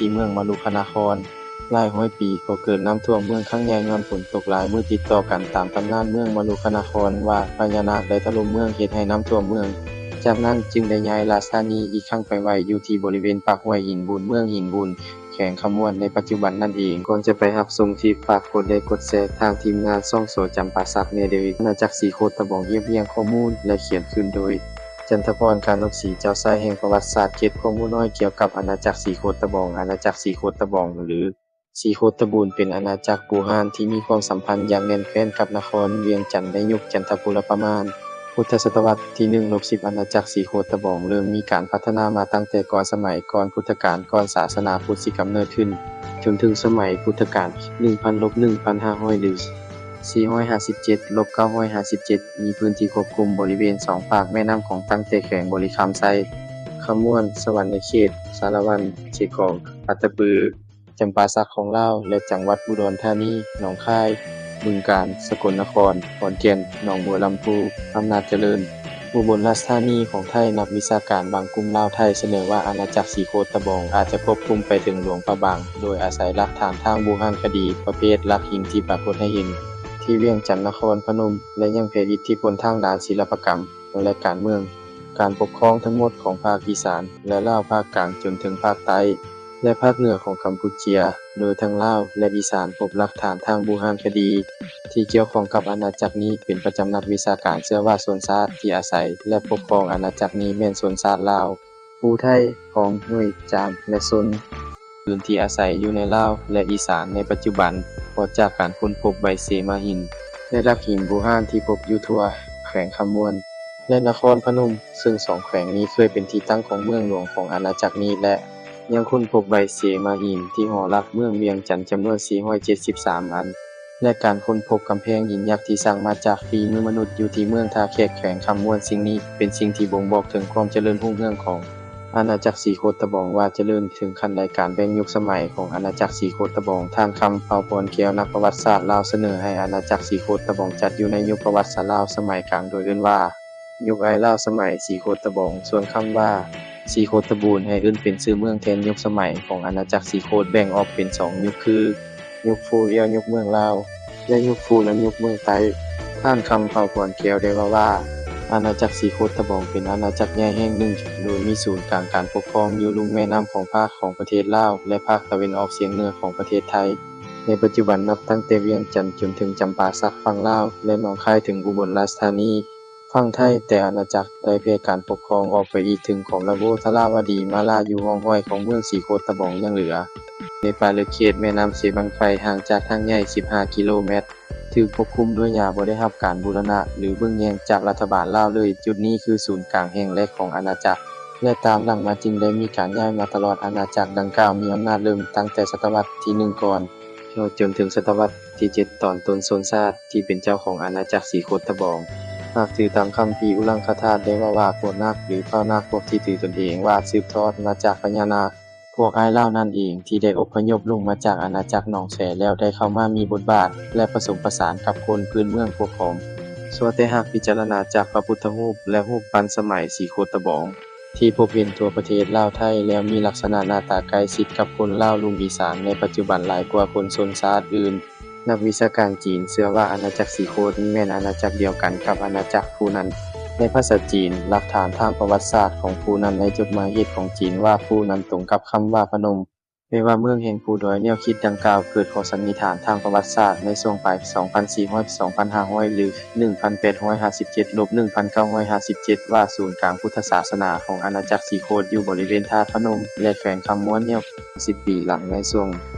ທີ່ເມືອງມະລຸຄະນະຄອນ. ຫຼາຍຮ້ອຍປີກໍເກີດນ້ຳຖ້ວມເມືອງຄັ້ງໃຫຍ່ຍ້ອນຝົນຕົກຫຼາຍມື້ຕິດຕໍ່ກັນ. ຕາມຕຳນານເມືອງມະລຸຄະນະຄອນວ່າພະຍານາກໄດ້ຖະຫຼົ່ມເມືອງເຮັດໃຫ້ນ້ຳຖ້ວມເມືອງ. ຈາກນັ້ນຈຶ່ງໄດ້ຍ້າຍລາຊະທານີອີກຄັ້ງໄປໄວ້ຢູ່ທີ່ບໍລິເວນປາກຫ້ວຍຫີນບຸນ ເມືອງຫີນບຸນ ແຂວງຄຳມ່ວນໃນປັດຈຸບັນນັ້ນເອງ. ກ່ອນຈະໄປຮັບຊົມຄລິບ ຝາກກົດໄລກົດແຊ ທາງທີມງານຊ່ອງໂສຈຳປາສັກແດ່ເດີ. ອານາຈັກສີໂຄດຕະບອງ ຮຽບຮຽງຂໍ້ມູນ ແລະ ຂຽນຂຶ້ນໂດຍ ຈັນທະພອນ ການົບສີ. ເຈົ້າຊາຍແຫ່ງປະຫວັດສາດ ເຈັດ ຂໍ້ມູນນ້ອຍກ່ຽວກັບອານາຈັກສີໂຄດຕະບອງ. ອານາຈັກສີໂຄດຕະບອງ ຫຼື ສີໂຄດຕະບູນ ເປັນອານາຈັກບູຮານທີ່ມີຄວາມສຳພັນຢ່າງແໜ້ນແຟ້ນກັບນະຄອນວຽງຈັນໃນຍຸກຈັນທະພູລະປະມານ ພຸດທະສະຕະວັດທີໜຶ່ງລົບສິບ. ອານາຈັກສີໂຄດຕະບອງເລີ່ມມີການພັດທະນາມາຕັ້ງແຕ່ກ່ອນສະໄໝກ່ອນພຸດທະການ ກ່ອນສາສະໜາພຸດຊິກຳເນີດຂຶ້ນ ຈົນເຖິງສະໄໝພຸດທະການ ໜຶ່ງພັນລົບໜຶ່ງພັນຫ້າຮ້ອຍ ຫຼື ສີ່ຮ້ອຍຫ້າສິບເຈັດລົບເກົ້າຮ້ອຍຫ້າສິບເຈັດ ມີພື້ນທີ່ຄວບຄຸມບໍລິເວນສອງຟາກແມ່ນ້ຳຂອງ ຕັ້ງແຕ່ແຂວງບໍລິຄຳໄຊ, ຄຳມ່ວນ, ສະຫວັນນະເຂດ, ສາລະວັນ, ເຊກອງ, ອັດຕະປື, ຈຳປາສັກຂອງລາວ ແລະ ຈັງຫວັດອຸດອນທານີ, ໜອງຄາຍ, ບຶງການ, ສະກົນນະຄອນ, ຂອນແກ່ນ, ໜອງບົວລຳພູ, ອຳນາດຈະເລີນ. ອຸບົນລາຊະທານີຂອງໄທ. ນັກວິຊາການບາງກຸ່ມລາວ-ໄທສະເໜີວ່າ ອານາຈັກສີໂຄດຕະບອງອາດຈະຄວບຄຸມໄປເຖິງຫຼວງພະບາງ ໂດຍອາໄສຫຼັກຖານທາງບູຮານຄະດີ ປະເພດຫຼັກຫີນທີ່ປາກົດໃຫ້ເຫັນ ທີ່ວຽງຈັນນະຄອນພະນົມ ແລະ ຍັງແຜ່ອິດທິພົນທາງດ້ານສິລະປະກຳ ແລະ ການເມືອງ, ການປົກຄອງທັງໝົດຂອງພາກອີສານ ແລະ ລາວພາກກາງຈົນເຖິງພາກໃຕ້ ແລະ ພາກເໜືອຂອງກຳປູເຈຍ. ໂດຍທັງລາວ ແລະ ອີສານ ພົບຫຼັກຖານທາງບູຮານຄະດີທີ່ກ່ຽວຂ້ອງກັບອານາຈັກນີ້ເປັນປະຈຳ. ນັກວິຊາການເຊື່ອວ່າຊົນຊາດທີ່ອາໄສ ແລະ ປົກຄອງອານາຈັກນີ້ແມ່ນຊົນຊາດລາວ, ພູໄທ, ຂອງ, ໜຸ່ຍ, ຈາມ ແລະ ຊົນອື່ນທີ່ອາໄສຢູ່ໃນລາວ ແລະ ອີສານໃນປັດຈຸບັນ ເພາະຈາກການຄົ້ນພົບໃບເສມາຫີນ ແລະ ຫຼັກຫີນບູຮານທີ່ພົບຢູ່ທົ່ວແຂວງຄຳມ່ວນ ແລະ ນະຄອນພະນົມ, ເຊິ່ງສອງແຂວງນີ້ເຄີຍເປັນທີ່ຕັ້ງຂອງເມືອງຫຼວງຂອງອານາຈັກນີ້ ແລະ ຍັງຄົ້ນພົບໃບເສມາຫີນທີ່ຫໍຫຼັກເມືອງວຽງຈັນຈຳນວນສີ່ຮ້ອຍເຈັດສິບສາມອັນ ແລະ ການຄົ້ນພົບກຳແພງຫີນຍັກທີ່ສ້າງມາຈາກຝີມືມະນຸດຢູ່ທີ່ເມືອງທ່າແຂກ ແຂວງຄຳມ່ວນ. ສິ່ງນີ້ເປັນສິ່ງທີ່ບົ່ງບອກເຖິງຄວາມຈະເລີນຮຸ່ງເຮືອງຂອງອານາຈັກສີໂຄດຕະບອງວ່າຈະເລີນເຖິງຂັ້ນໃດ. ການແບ່ງຍຸກສະໄໝຂອງອານາຈັກສີໂຄດຕະບອງ. ທ່ານ ຄຳເພົາ ພອນແກ້ວ ນັກປະຫວັດສາດລາວສະເໜີໃຫ້ອານາຈັກສີໂຄດຕະບອງຈັດຢູ່ໃນຍຸກປະຫວັດສາດລາວສະໄໝກາງ ໂດຍເອີ້ນວ່າ ຍຸກອ້າຍລາວສະໄໝສີໂຄດຕະບອງ, ສ່ວນຄຳວ່າສີໂຄດຕະບູນ ໃຫ້ເອີ້ນເປັນຊື່ເມືອງແທນຍຸກສະໄໝຂອງອານາຈັກສີໂຄດ. ແບ່ງອອກເປັນສອງຍຸກຄື ຍຸກຟູ ແລ້ວຍຸກເມືອງລາວ ແລະ ຍຸກຟູ ແລ້ວຍຸກເມືອງໃຕ້. ທ່ານ ຄຳເພົາ ພອນແກ້ວ ໄດ້ເວົ້າວ່າ ອານາຈັກສີໂຄດຕະບອງເປັນອານາຈັກໃຫຍ່ແຫ່ງໜຶ່ງ ໂດຍມີສູນກາງການປົກຄອງຢູ່ລຸ່ມແມ່ນ້ຳຂອງພາກຂອງປະເທດລາວ ແລະ ພາກຕາເວັນອອກສຽງເໜືອຂອງປະເທດໄທ. ໃນປັດຈຸບັນ ນັບຕັ້ງແຕ່ວຽງຈັນຈົນເຖິງຈຳປາສັກຝັ່ງລາວ ແລະ ໜອງຄາຍເຖິງອຸບົນລາຊະທານີຝັ່ງໄທ, ແຕ່ອານາຈັກໄດ້ແຜ່ການປົກຄອງອອກໄປອີກເຖິງຂອບລະໂວ ທະລາວະດີ, ມາລາ ຢູ່ຮ່ອງຮອຍຂອງເມືອງສີໂຄດຕະບອງຍັງເຫຼືອ ໃນປ່າເລິກເຂດແມ່ນ້ຳເຊບັ້ງໄຟ ຫ່າງຈາກທາງໃຫຍ່ສິບຫ້າກິໂລແມັດ, ຖືກປົກຄຸມດ້ວຍຫຍ້າ, ບໍ່ໄດ້ຮັບການບູລະນະ ຫຼື ເບິ່ງແຍງຈາກລັດຖະບານລາວເລີຍ. ຈຸດນີ້ຄືສູນກາງແຫ່ງແລກຂອງອານາຈັກ ແລະ ຕາມຫຼັງມາຈຶ່ງໄດ້ມີການຍ້າຍມາຕະຫຼອດ. ອານາຈັກດັ່ງກ່າວມີອຳນາດເລີ່ມຕັ້ງແຕ່ສະຕະວັດທີໜຶ່ງກ່ອນ ແລ້ວຈົນເຖິງສະຕະວັດທີເຈັດ ຕອນຕົ້ນຊົນຊາດທີ່ເປັນເຈົ້າຂອງອານາຈັກສີໂຄດຕະບອງ. ຫາກຖືຕາມຄຳພີອຸລັງຄະທາດໄດ້ເວົ້າວ່າ ໂຄນນາກ ຫຼື ທ້າວນາກ ພວກທີ່ຖືຕົນເອງວ່າສືບທອດມາຈາກພະຍານາກ ພວກອ້າຍລາວນັ້ນເອງ ທີ່ໄດ້ອົບພະຍົບລົງມາຈາກອານາຈັກໜອງແສ ແລ້ວໄດ້ເຂົ້າມາມີບົດບາດ ແລະ ປະສົມປະສານກັບຄົນພື້ນເມືອງພວກຂອງ. ຊົ່ວແຕ່ຫາກພິຈາລະນາຈາກພະພຸດທະຮູບ ແລະ ຮູບປັ້ນສະໄໝສີໂຄດຕະບອງ ທີ່ພົບເຫັນທົ່ວປະເທດລາວໄທ ແລ້ວມີລັກສະນະໜ້າຕາໃກ້ຊິດກັບຄົນລາວລຸ່ມອີສານໃນປັດຈຸບັນຫຼາຍກວ່າຄົນຊົນຊາດອື່ນ. ນັກວິຊາການຈີນເຊື່ອວ່າອານາຈັກສີໂຄດນີ້ແມ່ນອານາຈັກດຽວກັນກັບອານາຈັກຟູນັນ. ໃນພາສາຈີນ, ຫຼັກຖານທາງປະຫວັດສາດຂອງຟູນັນໃນຈົດໝາຍເຫດຂອງຈີນວ່າ ຟູນັນ ຕົງກັບຄຳວ່າພະນົມ ແປວ່າເມືອງແຫ່ງພູດອຍ. ແນວຄິດດັ່ງກ່າວເກີດຂໍ້ສັນນິຖານທາງປະຫວັດສາດໃນຊ່ວງປາຍສອງພັນສີ່ຮ້ອຍ ສອງພັນຫ້າຮ້ອຍ ຫຼື ໜຶ່ງພັນແປດຮ້ອຍຫ້າສິບເຈັດລົບໜຶ່ງພັນເກົ້າຮ້ອຍຫ້າສິບເຈັດ ວ່າສູນກາງພຸດທະສາສະໜາຂອງອານາຈັກສີໂຄດຢູ່ບໍລິເວນທາດພະນົມ ແລະ ແຂວງຄຳມ່ວນ. ແນວ ສິບປີຫຼັງ, ໃນຊ່ວງ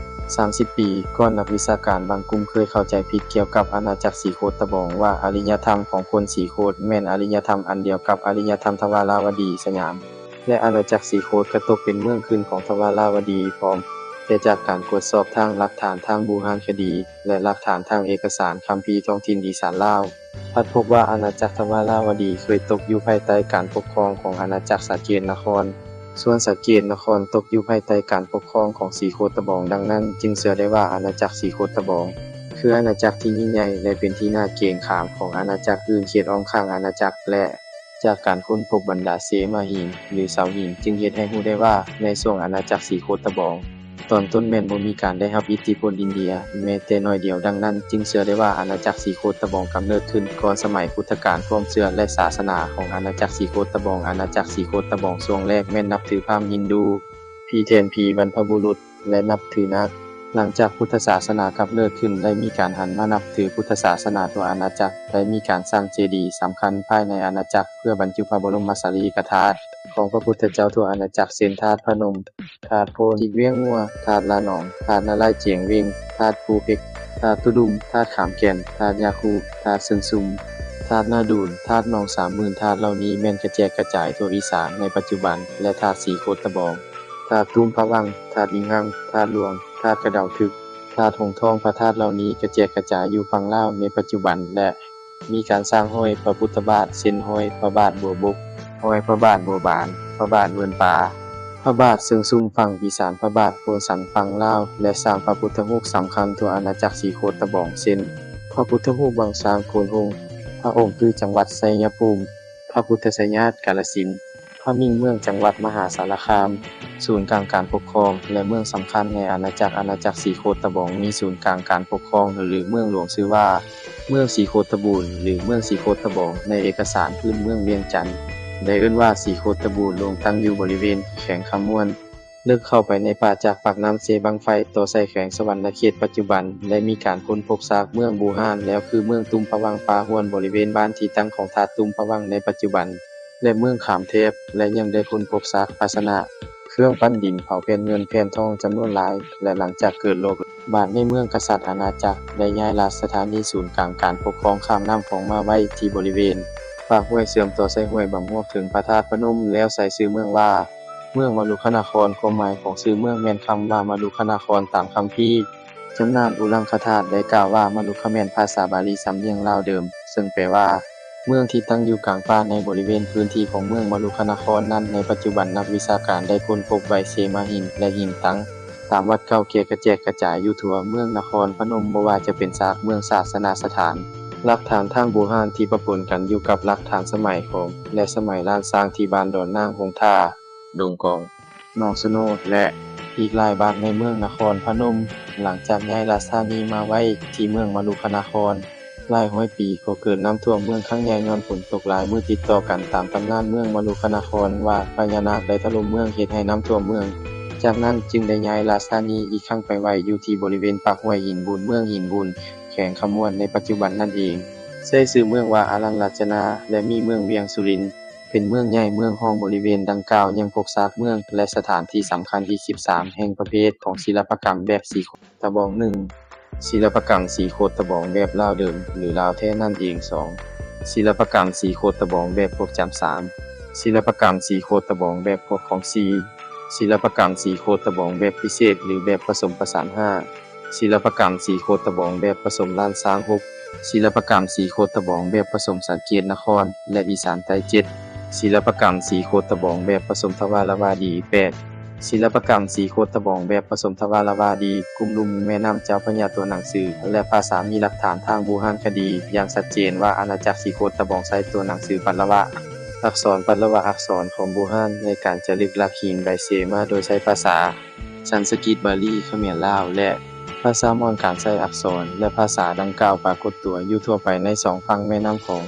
ສາມສິບປີກ່ອນ, ນັກວິຊາການບາງກຸ່ມເຄີຍເຂົ້າໃຈຜິດກ່ຽວກັບອານາຈັກສີໂຄດຕະບອງວ່າ ອາລິຍະທຳຂອງຄົນສີໂຄດແມ່ນອາລິຍະທຳອັນດຽວກັບອາລິຍະທຳທະວາລາວະດີສະຫຍາມ ແລະ ອານາຈັກສີໂຄດກໍຕົກເປັນເມືອງຂຶ້ນຂອງທະວາລາວະດີພ້ອມ. ແຕ່ຈາກການກວດສອບທາງຫຼັກຖານທາງບູຮານຄະດີ ແລະ ຫຼັກຖານທາງເອກະສານຄຳພີທ້ອງຖິ່ນອີສານລາວ ພັດພົບວ່າອານາຈັກທະວາລາວະດີເຄີຍຕົກຢູ່ພາຍໃຕ້ການປົກຄອງຂອງອານາຈັກສະເກດນະຄອນ, ສ່ວນສະເກດນະຄອນຕົກຢູ່ພາຍໃຕ້ການປົກຄອງຂອງສີໂຄດຕະບອງ. ດັ່ງນັ້ນຈຶ່ງເຊື່ອໄດ້ວ່າອານາຈັກສີໂຄດຕະບອງ ຄືອານາຈັກທີ່ຍິ່ງໃຫຍ່ ແລະ ເປັນທີ່ໜ້າເກງຂາມຂອງອານາຈັກອື່ນເຂດອ້ອມຂ້າງອານາຈັກ ແລະ ຈາກການຄົ້ນພົບບັນດາເສມາຫີນ ຫຼື ເສົາຫີນ ຈຶ່ງເຮັດໃຫ້ຮູ້ໄດ້ວ່າ ໃນຊ່ວງອານາຈັກສີໂຄດຕະບອງ ຕອນຕົ້ນແມ່ນບໍ່ມີການໄດ້ຮັບອິດທິພົນອິນເດຍແມ້ແຕ່ໜ້ອຍດຽວ, ດັ່ງນັ້ນຈຶ່ງເຊື່ອໄດ້ວ່າອານາຈັກສີໂຄດຕະບອງກຳເນີດຂຶ້ນກ່ອນສະໄໝພຸດທະການ. ຄວາມເຊື່ອ ແລະ ສາສະໜາຂອງອານາຈັກສີໂຄດຕະບອງ, ອານາຈັກສີໂຄດຕະບອງຊ່ວງແລກແມ່ນນັບຖືພາມຮິນດູ, ຜີແທນຜີບັນພະບຸລຸດ ແລະ ນັບຖືນາກ. ຫຼັງຈາກພຸດທະສາສະໜາກຳເນີດຂຶ້ນ, ໄດ້ມີການຫັນມານັບຖືພຸດທະສາສະໜາທົ່ວອານາຈັກ, ໄດ້ມີການສ້າງເຈດີສຳຄັນພາຍໃນອານາຈັກ ເພື່ອບັນຈຸພະບໍລົມສາລີລິກະທາດຂອງພະພຸດທະເຈົ້າທົ່ວອານາຈັກ ເຊັ່ນ ທາດພະນົມ, ທາດໂພນ, ວຽງງົວ, ທາດລະນອງ, ທາດນາລາຍຈຽງເວັງ, ທາດພູເພັກ, ທາດຕຸດຸມ, ທາດຂາມແກ່ນ, ທາດຍາຄູ, ທາດເຊີງຊຸມ, ທາດນາດູນ, ທາດໜອງສາມໝື່ນ. ທາດເຫຼົ່ານີ້ແມ່ນກະແຈກກະຈາຍທົ່ວອີສານໃນປັດຈຸບັນ ແລະ ທາດສີໂຄດຕະບອງ, ທາດຕຸ້ມພະວັງ, ທາດອີງຮັງ, ທາດຫຼວງ, ທາດກະເດົາທຶກ, ທາດຫົງທອງ. ພະທາດເຫຼົ່ານີ້ກະແຈກກະຈາຍຢູ່ຝັ່ງລາວໃນປັດຈຸບັນ ແລະ ມີການສ້າງຫ້ອຍພະພຸດທະບາດ ເຊັ່ນ ຫ້ອຍພະບາດບົວບົກ, ຫ້ອຍພະບາດບົວບານ, ພະບາດເວີນປາ, ພະບາດເຊີງຊຸມຝັ່ງອີສານ, ພະບາດໂພນສັນຝັ່ງລາວ ແລະ ສ້າງພະພຸດທະຮູບສຳຄັນທົ່ວອານາຈັກສີໂຄດຕະບອງ ເຊັ່ນ ພະພຸດທະຮູບວັງຊ້າງໂພນຫົງ, ພະອົງຕື້ຈັງຫວັດໄຊຍະພູມ, ພະພຸດທະໄຊຍາດກາລະສິນ, ພະມິ່ງເມືອງຈັງຫວັດມະຫາສາລະຄາມ. ສູນກາງການປົກຄອງ ແລະ ເມືອງສຳຄັນໃນອານາຈັກ ອານາຈັກສີໂຄດຕະບອງ ມີສູນກາງການປົກຄອງ ຫຼື ເມືອງຫຼວງຊື່ວ່າ ເມືອງສີໂຄດຕະບູນ ຫຼື ເມືອງສີໂຄດຕະບອງ. ໃນເອກະສານພື້ນເມືອງວຽງຈັນ ໄດ້ເອີ້ນວ່າສີໂຄດຕະບູນຫຼວງ, ຕັ້ງຢູ່ບໍລິເວນແຂວງຄຳມ່ວນ. ເລິກເຂົ້າໄປໃນປ່າຈາກປາກນ້ຳເຊບັ້ງໄຟ ຕໍ່ໃສ່ແຂວງສະຫວັນນະເຂດປັດຈຸບັນ, ໄດ້ມີການຄົ້ນພົບຊາກເມືອງບູຮານ ແລ້ວຄືເມືອງຕຸ້ມພະວັງ, ປ່າຫ້ວນບໍລິເວນບ້ານທີ່ຕັ້ງຂອງທາດຕຸ້ມພະວັງໃນປັດຈຸບັນ ແລະ ເມືອງຂາມແທບ ແລະ ຍັງໄດ້ຄົ້ນພົບຊາກພາຊະນະ ເຄື່ອງປັ້ນດິນເຜົາແຜ່ນເງິນແຜ່ນທອງຈຳນວນຫຼາຍ. ແລະ ຫຼັງຈາກເກີດໂລກລະບາດໃນເມືອງ, ກະສັດອານາຈັກໄດ້ຍ້າຍລາຊະທານີສູນກາງການປົກຄອງຂ້າມນ້ຳຂອງມາໄວ້ທີ່ບໍລິເວນປາກຫ້ວຍເຊື່ອມຕໍ່ໃສ່ຫ້ວຍບຳຮວກເຖິງພະທາດພະນົມ ແລ້ວໃສ່ຊື່ເມືອງວ່າ ເມືອງມະລຸຄະນະຄອນ. ຄວາມໝາຍຂອງຊື່ເມືອງແມ່ນຄຳວ່າມະລຸຄະນະຄອນຕາມຄຳພີ. ຈຳນານອຸລັງຄະທາດໄດ້ກ່າວວ່າ ມະລຸຄະແມ່ນພາສາບາລີສຳນຽງລາວເດີມ, ເຊິ່ງແປວ່າ ເມືອງທີ່ຕັ້ງຢູ່ກາງປ່າໃນບໍລິເວນພື້ນທີ່ຂອງເມືອງມະລຸຄະນະຄອນນັ້ນ. ໃນປັດຈຸບັນ, ນັກວິຊາການໄດ້ຄົ້ນພົບໄວເຊມາຫິນ ແລະ ຫີນຕັງຕາມວັດເກົ່າແກ່ກະແຈກກະຈາຍຢູ່ທົ່ວເມືອງນະຄອນພະນົມ, ບໍ່ວ່າຈະເປັນຊາກເມືອງ, ສາສະໜາສະຖານ, ຫຼັກຖານທາງບູຮານທີ່ປະປົນກັນຢູ່ກັບຫຼັກຖານສະໄໝຂອງ ແລະ ສະໄໝລ້ານຊ້າງທີ່ບ້ານດອນນາງ, ຫົງທ່າ, ດົງກອງ, ໜອງສະໂນ ແລະ ອີກຫຼາຍບ້ານໃນເມືອງນະຄອນພະນົມ. ຫຼັງຈາກຍ້າຍລາຊະທານີມາໄວ້ທີ່ເມືອງມະລຸຄະນະຄອນ ຫຼາຍຮ້ອຍປີກໍເກີດນ້ຳຖ້ວມເມືອງຄັ້ງໃຫຍ່ຍ້ອນຝົນຕົກຫຼາຍມື້ຕິດຕໍ່ກັນ. ຕາມຕຳນານ, ເມືອງມະລຸຄະນະຄອນວ່າພະຍານາກໄດ້ຖະຫຼົ່ມເມືອງເຮັດໃຫ້ນ້ຳຖ້ວມເມືອງ. ຈາກນັ້ນຈຶ່ງໄດ້ຍ້າຍລາຊະທານີອີກຄັ້ງໄປໄວ້ຢູ່ທີ່ບໍລິເວນປາກຫ້ວຍຫີນບຸນ, ເມືອງຫີນບຸນ, ແຂວງຄຳມ່ວນໃນປັດຈຸບັນນັ້ນເອງ. ໃຊ້ຊື່ເມືອງວ່າອາລັນລາຈະນາ ແລະ ມີເມືອງວຽງສຸລິນ ເປັນເມືອງໃຫຍ່ເມືອງຮອງ. ບໍລິເວນດັ່ງກ່າວຍັງພົບຊາກເມືອງ ແລະ ສະຖານທີ່ສຳຄັນອີກສິບສາມແຫ່ງປະເພດຂອງສິລະປະກຳແບບສີໂຄດຕະບອງ. ໜຶ່ງ ສິລະປະກຳສີໂຄດຕະບອງແບບລາວເດີມ ຫຼື ລາວແທ້ນັ້ນເອງ. ສອງ ສິລະປະກຳສີໂຄດຕະບອງແບບພວກຈຳ. ສາມ ສິລະປະກຳສີໂຄດຕະບອງແບບພວກຂອງ. ສີ່ ສິລະປະກຳສີໂຄດຕະບອງແບບພິເສດ ຫຼື ແບບປະສົມປະສານ. ຫ້າ ສິລະປະກຳສີໂຄດຕະບອງແບບປະສົມລ້ານຊ້າງ. ຫົກ ສິລະປະກຳສີໂຄດຕະບອງແບບປະສົມສັງເກດນະຄອນ ແລະ ອີສານໃຕ້. ເຈັດ ສິລະປະກຳສີໂຄດຕະບອງແບບປະສົມທະວາລະວາດີ. ແປດ ສິລະປະກຳສີໂຄດຕະບອງແບບປະສົມທະວາລະວາດີ ກຸ່ມລຸ່ມແມ່ນ້ຳເຈົ້າພະຍາ. ຕົວໜັງສື ແລະ ພາສາມີຫຼັກຖານທາງບູຮານຄະດີຢ່າງຊັດເຈນວ່າອານາຈັກສີໂຄດຕະບອງໃຊ້ຕົວໜັງສືປະລະວະ, ອັກສອນປະລະວະ, ອັກສອນຂອງບູຮານໃນການຈາລຶກຫຼັກຫີນໃບເຊມາໂດຍໃຊ້ພາສາ ສັນສະກິດ, ບາລີ, ຂະເໝນ, ລາວ ແລະ ພາສາມອນ. ການໃຊ້ອັກສອນ ແລະ ພາສາດັ່ງກ່າວປາກົດຕົວຢູ່ທົ່ວໄປໃນສອງຝັ່ງແມ່ນ້ຳຂອງ.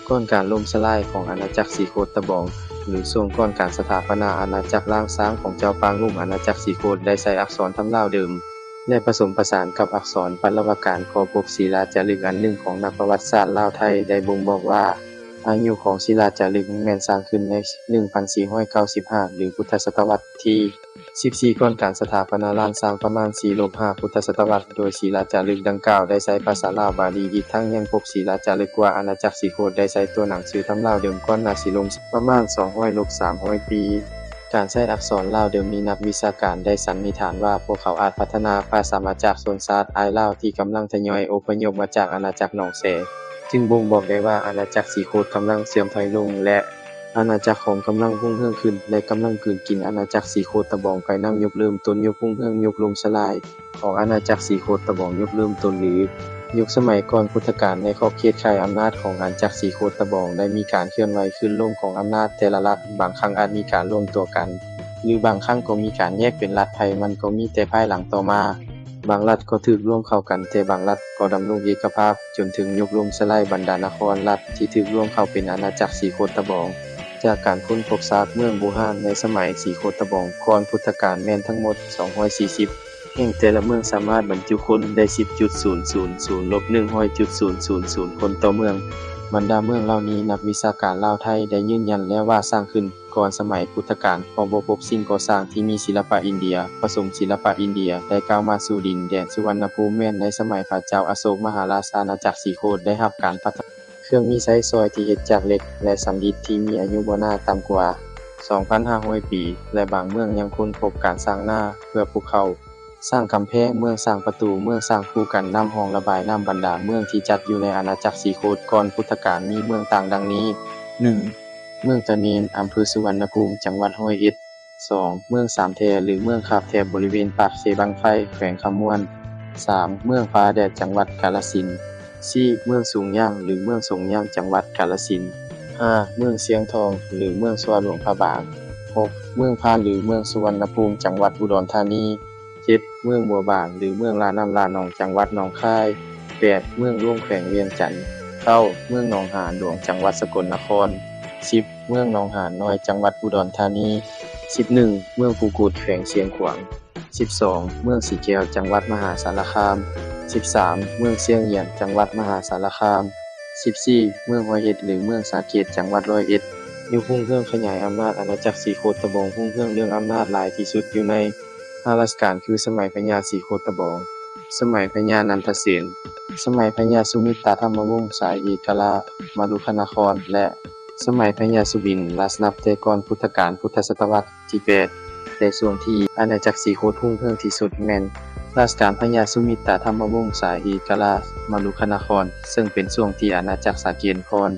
ກ່ອນການລົ້ມສະຫຼາຍຂອງອານາຈັກສີໂຄດຕະບອງ ຫຼື ຊ່ວງກ່ອນການສະຖາປະນາອານາຈັກລ້ານຊ້າງຂອງເຈົ້າປາງລຸ່ມ, ອານາຈັກສີໂຄດໄດ້ໃຊ້ອັກສອນທຳລາວເດີມ ແລະ ປະສົມປະສານກັບອັກສອນປະລະວະການ. ກໍພົບສີລາຈາລຶກອັນໜຶ່ງຂອງນັກປະຫວັດສາດລາວໄທໄດ້ບົ່ງບອກວ່າ ອາຍຸຂອງສີລາຈາລຶກແມ່ນສ້າງຂຶ້ນໃນໜຶ່ງພັນສີ່ຮ້ອຍເກົ້າສິບຫ້າ ຫຼື ພຸດທະສະຕະວັດທີສິບສີ່ ກ່ອນການສະຖາປະນາລ້ານຊ້າງປະມານສີ່ລົບຫ້າ ພຸດທະສະຕະວັດ, ໂດຍສີລາຈາລຶກດັ່ງກ່າວໄດ້ໃຊ້ພາສາລາວ, ບາລີ, ອີກທັງຍັງພົບສີລາຈາລຶກວ່າອານາຈັກສີໂຄດໄດ້ໃຊ້ຕົວໜັງສືທຳລາວເດີມກ່ອນໜ້າສີລົງປະມານສອງຮ້ອຍລົບສາມຮ້ອຍປີ. ການໃຊ້ອັກສອນລາວເດີມນີ້ ນັກວິຊາການໄດ້ສັນນິຖານວ່າ ພວກເຂົາອາດພັດທະນາພາສາມາຈາກຊົນຊາດອ້າຍລາວທີ່ກຳລັງທະຍອຍອົບພະຍົບມາຈາກອານາຈັກໜອງແຊ ຈຶ່ງບົ່ງບອກໄດ້ວ່າອານາຈັກສີໂຄດກຳລັງເສື່ອມຖອຍລົງ ແລະ ອານາຈັກຂອງກຳລັງຮຸ່ງເຮືອງຂຶ້ນ ແລະ ກຳລັງກືນກິນອານາຈັກສີໂຄດຕະບອງໄປນຳ. ຍຸກເລີ່ມຕົ້ນຍຸກຮຸ່ງເຮືອງ, ຍຸກລົ້ມສະຫຼາຍຂອງອານາຈັກສີໂຄດຕະບອງ, ຍຸກເລີ່ມຕົ້ນ ຫຼື ຍຸກສະໄໝກ່ອນພຸດທະການ. ໃນຂອບເຂດຂ່າຍອຳນາດຂອງອານາຈັກສີໂຄດຕະບອງ ໄດ້ມີການເຄື່ອນໄຫວຂຶ້ນລົງຂອງອຳນາດແຕ່ລະລັດ, ບາງຄັ້ງອາດມີການລວມຕົວກັນ ຫຼືບາງຄັ້ງກໍມີການແຍກເປັນລັດໄພ ມັນກໍມີແຕ່ພາຍຫຼັງຕໍ່ມາ. ບາງລັດກໍຖືກລວມເຂົ້າກັນ, ແຕ່ບາງລັດກໍດຳລົງເອກະພາບ ຈົນເຖິງຍຸກລົ້ມສະໄຫຼບັນດານະຄອນລັດທີ່ຖືກລວມເຂົ້າເປັນອານາຈັກສີໂຄດຕະບອງ. ຈາກການຄົ້ນພົບຊາກເມືອງບູຮານໃນສະໄໝສີໂຄດຕະບອງກ່ອນພຸດທະການແມ່ນທັງໝົດສອງຮ້ອຍສີ່ສິບແຫ່ງ, ແຕ່ລະເມືອງສາມາດບັນຈຸຄົນໄດ້ສິບຈຸດສູນສູນສູນ ລົບໜຶ່ງຮ້ອຍຈຸດສູນສູນສູນຄົນຕໍ່ເມືອງ. ບັນດາເມືອງເຫຼົ່ານີ້ ນັກວິຊາການລາວໄທໄດ້ຢືນຢັນແລ້ວວ່າສ້າງຂຶ້ນ ກ່ອນສະໄໝພຸດທະການ ເພາະບໍ່ພົບສິ່ງກໍ່ສ້າງທີ່ມີສິລະປະອິນເດຍ ປະສົມສິລະປະອິນເດຍ ໄດ້ກ້າວມາສູ່ດິນແດນສຸວັນນະພູມ ແມ່ນໃນສະໄໝພະເຈົ້າອະໂສກມະຫາລາຊາ ອານາຈັກສີໂຄດໄດ້ຮັບການພັດທະນາເຄື່ອງມີໃຊ້ສອຍທີ່ເຮັດຈາກເຫຼັກ ແລະ ສຳລິດທີ່ມີອາຍຸບໍ່ໜ້າຕ່ຳກວ່າສອງພັນຫ້າຮ້ອຍປີ ແລະ ບາງເມືອງຍັງຄົ້ນພົບການສ້າງໜ້າເພື່ອປູກເຂົ້າ. ສ້າງກຳແພງ, ເມືອງສ້າງປະຕູ, ເມືອງສ້າງຄູກັນນ້ຳ, ຮ່ອງລະບາຍນ້ຳ. ບັນດາເມືອງທີ່ຈັດຢູ່ໃນອານາຈັກສີໂຄດກ່ອນພຸດທະການມີເມືອງຕ່າງດັ່ງນີ້: ໜຶ່ງ ເມືອງຕາເນນ, ອຳເພີສຸວັນນະພູມ, ຈັງຫວັດຮ້ອຍເອັດ. ສອງ ເມືອງສາມແທ ຫຼື ເມືອງຄາບແທບ ບໍລິເວນປາກເຊບັ້ງໄຟ ແຂວງຄຳມ່ວນ. ສາມ ເມືອງຟ້າແດດ, ຈັງຫວັດກາລະສິນ. ສີ່ ເມືອງສູງຍ່າງ ຫຼື ເມືອງສົງຍ່າງ, ຈັງຫວັດກາລະສິນ. ຫ້າ ເມືອງຊຽງທອງ ຫຼື ເມືອງຊົ່ວຫຼວງພະບາງ. ຫົກ ເມືອງພານ ຫຼື ເມືອງສຸວັນນະພູມ, ຈັງຫວັດອຸດອນທານີ. ເຈັດ ເມືອງບົວບາງ ຫຼື ເມືອງລານ້ຳລາໜອງ, ຈັງຫວັດໜອງຄາຍ. ແປດ ເມືອງຫຼວງ ແຂວງວຽງຈັນ. ເກົ້າ ເມືອງໜອງຫານຫຼວງ, ຈັງຫວັດສະກົນນະຄອນ. ສິບ ເມືອງໜອງຫານນ້ອຍ, ຈັງຫວັດອຸດອນທານີ. ສິບເອັດ ເມືອງພູກູດ ແຂວງຊຽງຂວາງ. ສິບສອງ ເມືອງສີແກ້ວ, ຈັງຫວັດມະຫາສາລະຄາມ. ສິບສາມ ເມືອງຊຽງຢຽນ, ຈັງຫວັດມະຫາສາລະຄາມ. ສິບສີ່ ເມືອງຮ້ອຍເອັດ ຫຼື ເມືອງສາເກດ, ຈັງຫວັດຮ້ອຍເອັດ. ຍຸກຮຸ່ງເຮືອງຂະຫຍາຍອຳນາດອານາຈັກສີໂຄດຕະບອງ ຮຸ່ງເຮືອງເລື່ອງອຳນາດຫຼາຍທີ່ສຸດຢູ່ໃນຫ້າລາຊະການ ຄືສະໄໝພະຍາສີໂຄດຕະບອງ, ສະໄໝພະຍານັນທະເສນ, ສະໄໝພະຍາສຸມິດຕາທຳມະວົງສາເອກະລາດ ມະລຸຄະນະຄອນ ແລະ ສະໄໝພະຍາສຸບິນລາຊ ນັບແຕ່ກ່ອນພຸດທະການ ພຸດທະສະຕະວັດ ທີແປດ ແຕ່ຊ່ວງທີ່ອານາຈັກສີໂຄດຮຸ່ງເຮືອງທີ່ສຸດແມ່ນລາຊະການພະຍາສຸມິດຕາທຳມະວົງສາເອກະລາດມະລຸຄະນະຄອນ ເຊິ່ງເປັນຊ່ວງທີ່ອານາຈັກສາເກນຄອນ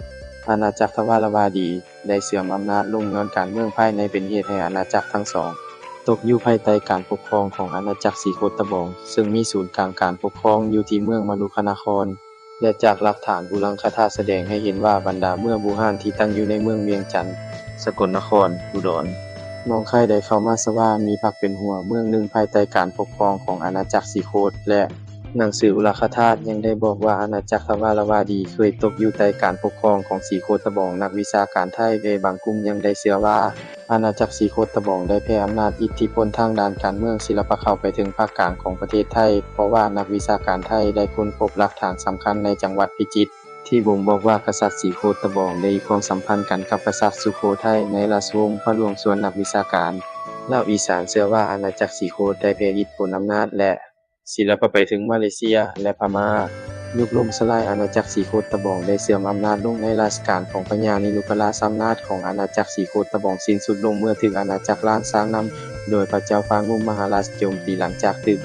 ອານາຈັກທະວາລະວາດີ ໄດ້ເສື່ອມອຳນາດລົງ ຍ້ອນການເມືອງພາຍໃນເປັນເຫດໃຫ້ອານາຈັກທັງສອງຕົກຢູ່ພາຍໃຕ້ການປົກຄອງຂອງອານາຈັກສີໂຄດຕະບອງ ເຊິ່ງມີສູນກາງການປົກຄອງຢູ່ທີ່ເມືອງມະລຸຄະນະຄອນ. ແລະ ຈາກຫຼັກຖານບູລັງຄະທາດສະແດງໃຫ້ເຫັນວ່າ ບັນດາເມືອງບູຮານທີ່ຕັ້ງຢູ່ໃນເມືອງວຽງຈັນ, ສະກົນນະຄອນ, ອຸດອນ, ໜອງຄາຍ ໄດ້ເຂົ້າມາສະຫວ່າມີພັກເປັນຫົວເມືອງໜຶ່ງພາຍໃຕ້ການປົກຄອງຂອງອານາຈັກສີໂຄດ ແລະ ໜັງສືອຸລາຄະທາດຍັງໄດ້ບອກວ່າ ອານາຈັກທະວາລະວາດີເຄີຍຕົກຢູ່ໃຕ້ການປົກຄອງຂອງສີໂຄດຕະບອງ. ນັກວິຊາການໄທ ແລະ ບາງກຸ່ມຍັງໄດ້ເຊື່ອວ່າ ອານາຈັກສີໂຄດຕະບອງໄດ້ແຜ່ອຳນາດອິດທິພົນທາງດ້ານການເມືອງ, ສິລະປະເຂົ້າໄປເຖິງພາກກາງຂອງປະເທດໄທ ເພາະວ່ານັກວິຊາການໄທໄດ້ຄົ້ນພົບຫຼັກຖານສຳຄັນໃນຈັງຫວັດພິຈິດ ທີ່ບົ່ງບອກວ່າກະສັດສີໂຄດຕະບອງໄດ້ມີຄວາມສຳພັນກັນກັບກະສັດສຸໂຂໄທໃນລາຊະວົງພະຫຼວງ. ສ່ວນນັກວິຊາການລາວອີສານເຊື່ອວ່າ ອານາຈັກສີໂຄດໄດ້ແຜ່ອິດທິພົນອຳນາດ ແລະ ສິລະປະໄປເຖິງມາເລເຊຍ ແລະ ພະມ້າ. ຍຸກລົ້ມສະຫຼາຍອານາຈັກສີໂຄດຕະບອງໄດ້ເສື່ອມອຳນາດລົງໃນລາຊະການຂອງພະຍານິລຸກກະລາຊຳນາດຂອງອານາຈັກສີໂຄດຕະບອງສິ້ນສຸດລົງເມື່ອຖືກອານາຈັກລ້ານຊາງນຳໂດຍພະເຈົ້າຟາງອຸມມະຫາລາຊໂຈມຕີ ຫຼັງຈາກຖືກ